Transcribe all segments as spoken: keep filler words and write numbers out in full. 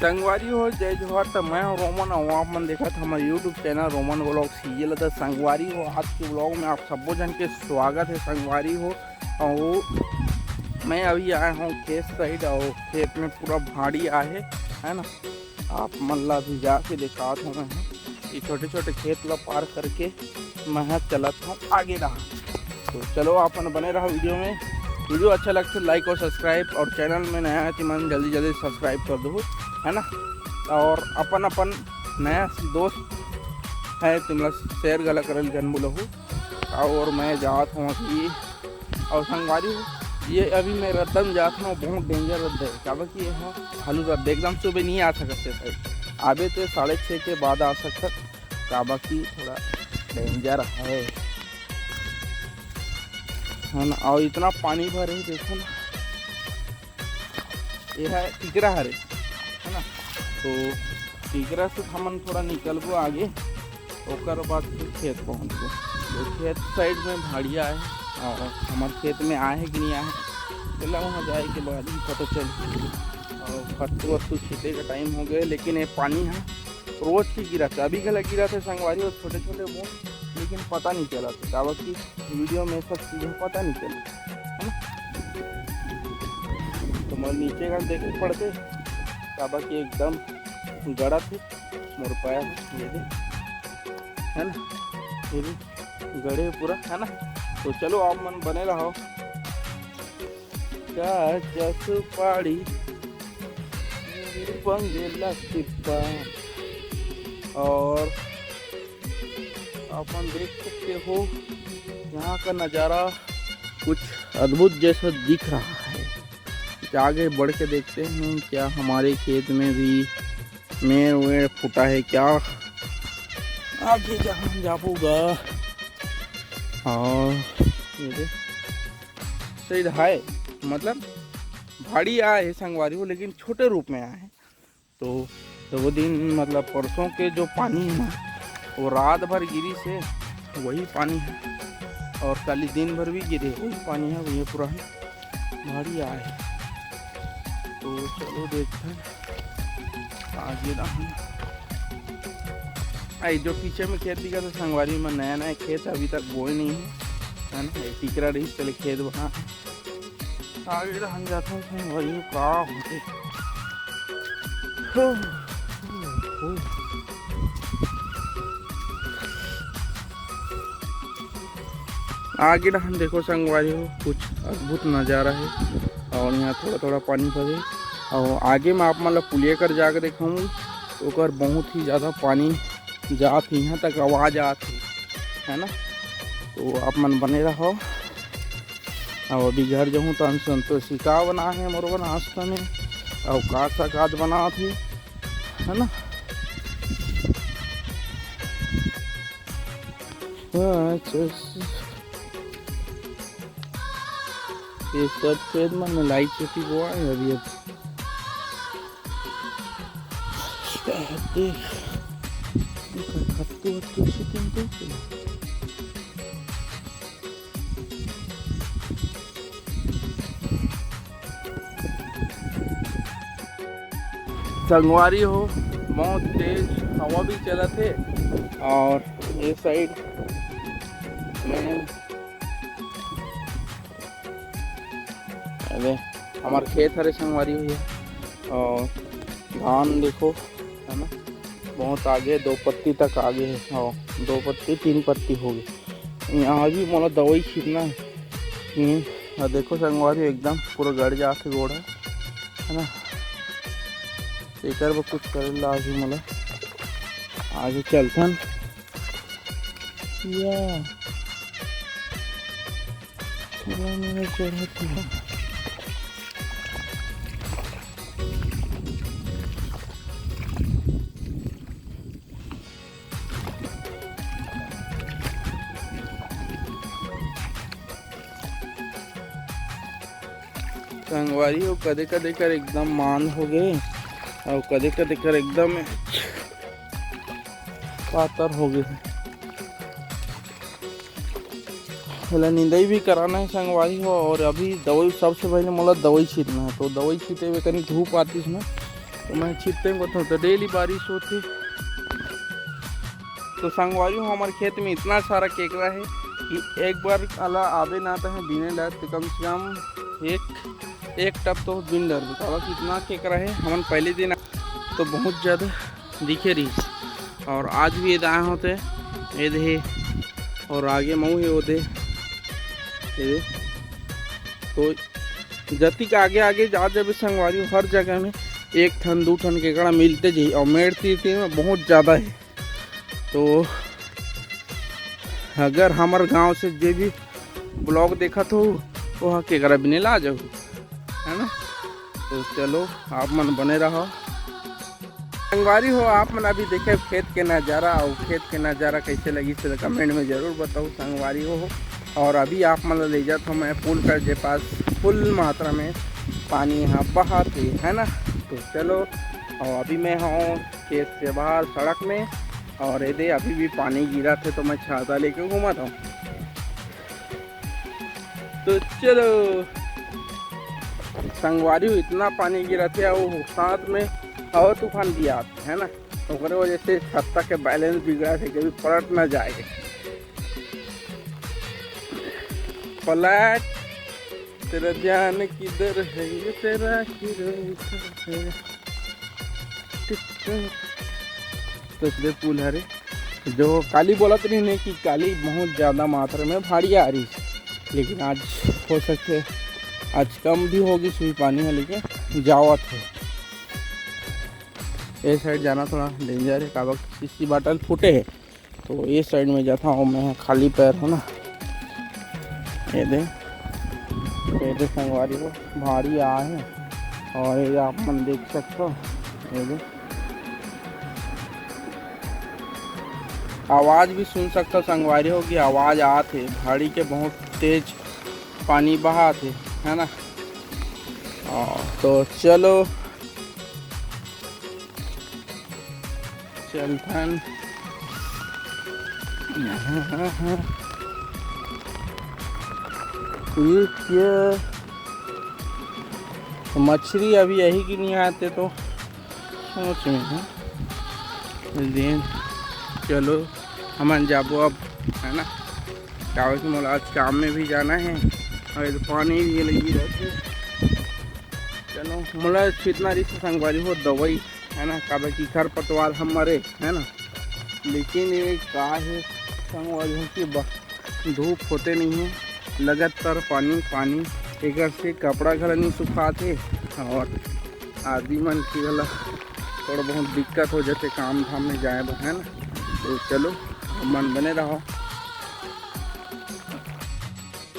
संगवारी हो, जय जोहार। त मैं हूं रोमन अउ आप मन देखत हमर YouTube चैनल रोमन व्लॉग्स। ये ल त संगवारी हो, आज के व्लॉग में आप सब्बो झन के स्वागत हे संगवारी हो। अउ मैं अभी आए हूं खेत साइड अउ खेत में पूरा भाड़ी आहे, है ना। आप मन ला अभी जाके दिखात हूं मैं, ये छोटे-छोटे खेत ला पार करके मैं ह चलत हूं आगे रहा। तो चलो, आप मन बने रहा वीडियो में। वीडियो अच्छा लगथे, लाइक और सब्सक्राइब, और चैनल में नया है तो मन जल्दी जल्दी सब्सक्राइब कर दो, है ना। और अपन अपन नया दोस्त है, तुमला शेयर घला करल झन भूलहू। और मैं जात हूं अभी, और संगवारी हो, ये अभी मैं रद्दा में जात हूं, बहुत डेंजर रद्दा है, काबर कि ये ह ढालू रद्दा, एकदम सुबह नहीं आ सकत हे भाई, आबे तो साढ़े छः के बाद आ सकत, काबर कि थोड़ा डेंजर है, है ना। और इतना पानी भरे हे, देखो ना, ये है टिकरा हरे, है ना। तो टिकरा से हमन थोड़ा निकलबो आगे, ओकर बाद फिर खेत पहुँचबो। तो खेत साइड में भाड़िया है, और हमारे खेत में आए है कि नहीं आए है, चला वहाँ जाए के बाद ही पता चल। और खत्तू वत्तू छीटे का टाइम हो गए, लेकिन ये पानी है रोज की गिरा थे, अभी घला गिरा थे संगवारी, और छोटे छोटे बूंद, लेकिन पता नहीं चला था, काबर कि वीडियो में सब चीज़ें पता नहीं चली, है ना। तो मैं नीचे का देखे पड़ते, काबर कि एकदम गड़ा थे मोर पाया है, ये दे, है ना, ये भी गड़े पूरा, है ना। तो चलो, आप मन बने रहो। काचा सुपारी, बंगेला सिप्पा। और अपन देख सकते हो, यहाँ का नज़ारा कुछ अद्भुत जैसा दिख रहा है। आगे बढ़ के देखते हैं क्या हमारे खेत में भी मेड़ वेड़ फूटा है क्या। आगे जहाँ जाबो गा। और ये दे, सही है, मतलब भाड़ी आए है संगवारी हो, लेकिन छोटे रूप में आए है। तो, तो वो दिन, मतलब परसों के जो पानी है ना, वो रात भर गिरी से वही पानी है, और कल दिन भर भी गिरे, वही पानी है, ये पूरा है, भाड़ी आए। तो चलो देखते हैं आगे ना हम। आई जो पीछे में खेत दिखा था संगवारी में, नया नया खेत अभी तक बोए नहीं है, है ना। ये टिकरा रही, चले खेत बना। आगे रहन जाता हूँ, भाई, का होते। आगे रहन देखो संगवारी हो, कुछ अद्भुत नज़ारा है। और यहाँ थोड़ा थोड़ा पानी भरे, और आगे में आप मन ला पुलिया कर जाके देखाऊँ, ओकर बहुत ही ज़्यादा पानी जात, यहाँ तक आवाज़ आत है, है ना। तो आप मन बने रहो। अब अभी घर जाहूँ तो संतोषी का बना है मोर बर नाश्ता में, और का सकात बना थी, है ना। अच्छा, ये सब खेत में मिलाई चुकी हुआ है अभी। अब देख, देख, खत्तू वत्तू से तुम देख लो। संगवारी हो, बहुत तेज हवा भी चलत हे, और ये साइड में अबे, हमार खेत हरे संगवारी हो ये। और धान देखो, है ना, बहुत आगे, दो पत्ती तक आगे है। हाँ, दो पत्ती, तीन पत्ती हो गए। यहाँ भी मोला दवाई छीटना है। हम्म, और देखो संगवारी, एकदम पूरा गड़ जात हे गोड़ ह, है ना। एकर बर कुछ करे ला आगे मोला, आगे चलथन। या। पूरा मेरा चढ़त है। संगवारी हो, कदे कदे कर एकदम मान हो गए और कदे कदे कर एकदम पातर हो गए। एला निंदाई भी कराना है संगवारी हो, और अभी दवाई, सबसे पहले मोला दवाई छीटना है। तो दवाई छीटे हुए कनी धूप आतीस ना, मैं छिपते में बताऊँ तो डेली बारिश होथे। तो संगवारी हो, हमर खेत में इतना सारा केकरा है कि एक बार अला आबे ना तहे बिने ला तो कम से कम एक एक टब तो बिन डर काबर कि इतना केकरा है। हमन पहले दिन तो बहुत ज़्यादा दिखे रहिस और आज भी ये आए होते ये दे और आगे मऊ है वो दे ये दे। तो जतिक आगे आगे जा जब संगवारी हो, हर जगह में एक ठन दू ठन केकरा मिलते जी और मेड़ तीर तीर में बहुत ज़्यादा है। तो अगर हमर गांव से जे भी ब्लॉग देखत हो वो केकरा बिने ला जाऊ, है ना? तो चलो आप मन बने रहो। संगवारी हो, आप मन अभी देखे खेत के नज़ारा और खेत के नज़ारा कैसे लगी से कमेंट में ज़रूर बताओ संगवारी हो। और अभी आप मन ला ले जात हो मैं पुल कर जे पास फुल मात्रा में पानी यहाँ बहात है, है ना? तो चलो, और अभी मैं हूँ खेत से बाहर सड़क में और ये दे अभी भी पानी गिरा थे तो मैं छाता लेके घूमत हूँ। तो चलो संगवारी हो, इतना पानी गिरा थे और साथ में हवा तूफान भी आते है ना, ओकरे वजह से छत्ता के बैलेंस बिगड़ा थे, कभी पलट ना जाए। पलट तेरा ध्यान किधर है, ये तेरा हीरो है। तो ये पुल हरे जो काली बोलत रही ने कि काली बहुत ज़्यादा मात्रा में भाड़ी आ रही, लेकिन आज हो सकते आज कम भी होगी सुई पानी है, लेकिन जावत है। ये साइड जाना थोड़ा डेंजर है, काबर सीसी बाटल फूटे है। तो ये साइड में जाता हूँ मैं खाली पैर, है ना। ये दे, ये दे संगवारी हो, भाड़ी आ है। और ये आप मन देख सकते हो, ये दे आवाज़ भी सुन सकते हो संगवारी हो कि आवाज़ आत है भाड़ी के, बहुत तेज पानी बहात है, है ना। और तो चलो चलथन। ये क्या मछली अभी यही की नहीं आते तो सोच में है। दिन चलो हमन जाबो अब, है ना, काबर कि मोला आज काम में भी जाना है और पानी भी लगी रहते। चलो मोला छिटना रही संगवारी हो दवाई, है ना, काबर कि खरपतवार हम मरे, है ना। लेकिन ये का है संगवारी हो कि ब-, धूप होते नहीं है, लगातार पानी पानी, एकर से कपड़ा घला नहीं सुखात है और आदमी मन के घला थोड़ा बहुत दिक्कत हो जाते काम धाम में जाए बर, है ना। तो चलो मन बने रहो।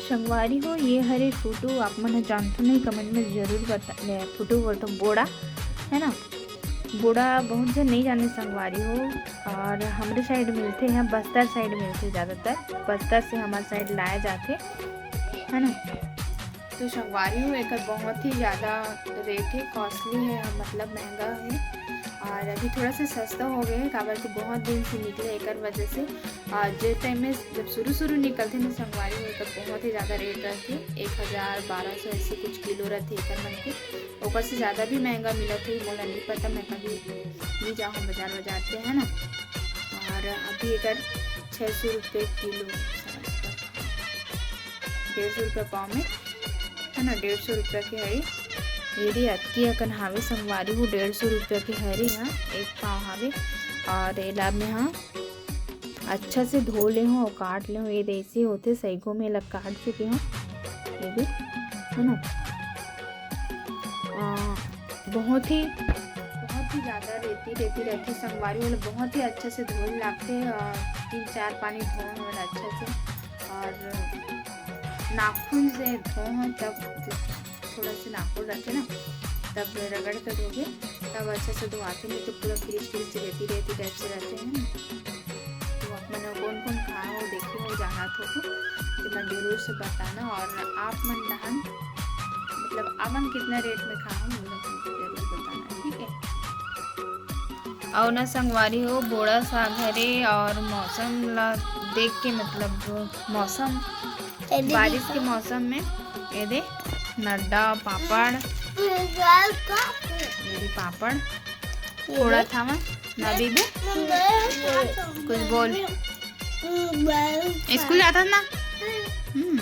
संगवारी हो, ये हरे फोटो आप मन ह जानथो नहीं, कमेंट में जरूर बता। ले, फोटो बोलथो बोड़ा, है ना। बोड़ा बहुत झन नहीं जाने संगवारी हो, और हमरे साइड मिलथे है, बस्तर साइड मिलथे ज़्यादातर, बस्तर से हमारे साइड लाया जाथे, है ना। तो संगवारी हो, एकर बहुत ही ज़्यादा रेट है, कॉस्टली है, मतलब महंगा है। और अभी थोड़ा सा सस्ता हो गया है, काबर कि बहुत दिन से निकले एकर वजह से। और जे टाइम में जब शुरू शुरू निकलथे ना संगवारी हो, तब बहुत ही ज़्यादा रेट रहथे, एक हज़ार, बारह सौ ऐसे कुछ किलो रहथे एकर मन के। ओकर से ज़्यादा भी महंगा मिलत होही, मोला नहीं पता, मैं कभी नहीं जाहूँ बाजार वाजार पे, है ना। और अभी एकर छः सौ रुपये किलो, डेढ़ सौ रुपये पाव में, है ना, डेढ़ सौ रुपया के हरे। ये दे अतकी अकन हावे संगवारी हो, डेढ़ सौ रुपया के हरे हा, एक पाव हावे। और एला मैं हा अच्छा से धो ले हूँ और काट ले हूँ। ये दे ऐसे होथे, सैगो में एला काट चुके हूँ। ये भी, है ना, आ, बहुत ही, बहुत ही ज़्यादा रेती रेती रहथे संगवारी, ओला बहुत ही अच्छा से धोए लागथे। आ, तीन चार पानी धोए हूँ ओला अच्छा से, और नाखून से धो हूँ, तब थोड़ा से नाखून रखे ना, तब रगड़ के धोबे, तब अच्छा से धोआथे, नहीं तो पूरा पिरिच पिरिच रेती रेती टाइप से रहथे, है ना। तो आप मन कौन कौन खाए हो, देखे हो, जाना हो तो, तो मैं जरूर से बताना। और आप मन डहन, मतलब, आप मन कितना रेट में खाए हो, वो लोग हमको जरूर बताना, ठीक है। अउ ना संगवारी हो, बोड़ा साग हरे और मौसम ला देख के, मतलब, मौसम, बारिश के मौसम में ये दे नड्डा, पापड़, ये भी पापड़। थोड़ा था मैं ना बीबू। कुछ बोल। स्कूल जाता ना। हम्म।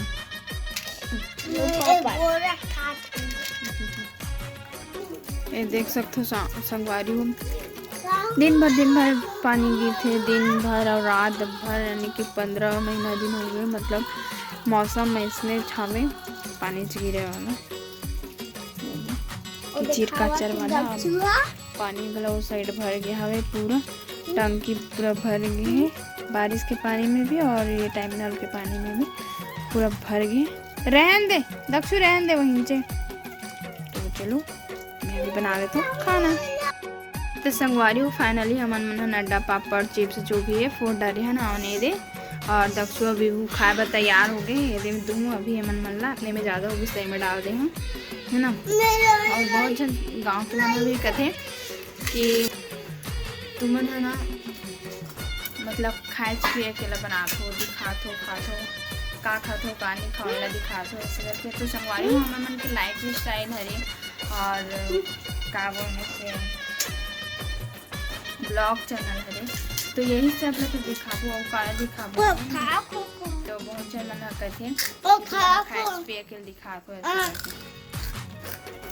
ये देख सकथो सा- संगवारी हो, दिन भर दिन भर पानी गिरथे, दिन भर और रात भर, यानी कि पंद्रह महीना दिन हो गए। मतलब मौसम में इसने छावे पानी च गिरे वाला। किचिर काचर वाला। अब पानी घलो साइड भर गया हवे पूरा, टंकी पूरा भर गए है बारिश के पानी में भी और ये टाइम नल के पानी में भी पूरा भर गए। रहन दे दक्षु, रहन दे वहीं से। तो चलो मैं भी बना लेता हूँ खाना। तो संगवारी हो, finally हमन मन ह नड्डा पापड़ चिप्स जो भी है फोड़ डारे हन आने दे। और दक्षु अभी वो खाए बर तैयार हो गए। ये दे दूँ अभी हमन मन ला, अपने में ज़्यादा होगी सही में डाल दे हूँ, है ना। और बहुत जन गाँव के मन भी कथे कि तुमन है ना, मतलब खाए पिए के ला बनात हो, दिखात हो, खात हो, का खात हो, का नहीं खाओ ला दिखात हो, ऐसे करके। तो संगवारी हो, हमन मन के लाइफ स्टाइल हरे और का बोलने से ब्लॉग चैनल हरे, तो यही सब ला तो दिखाबो और का दिखाबो। तो बहुत जन मन ह कथे खाए पिए के दिखाबो ऐसे करके।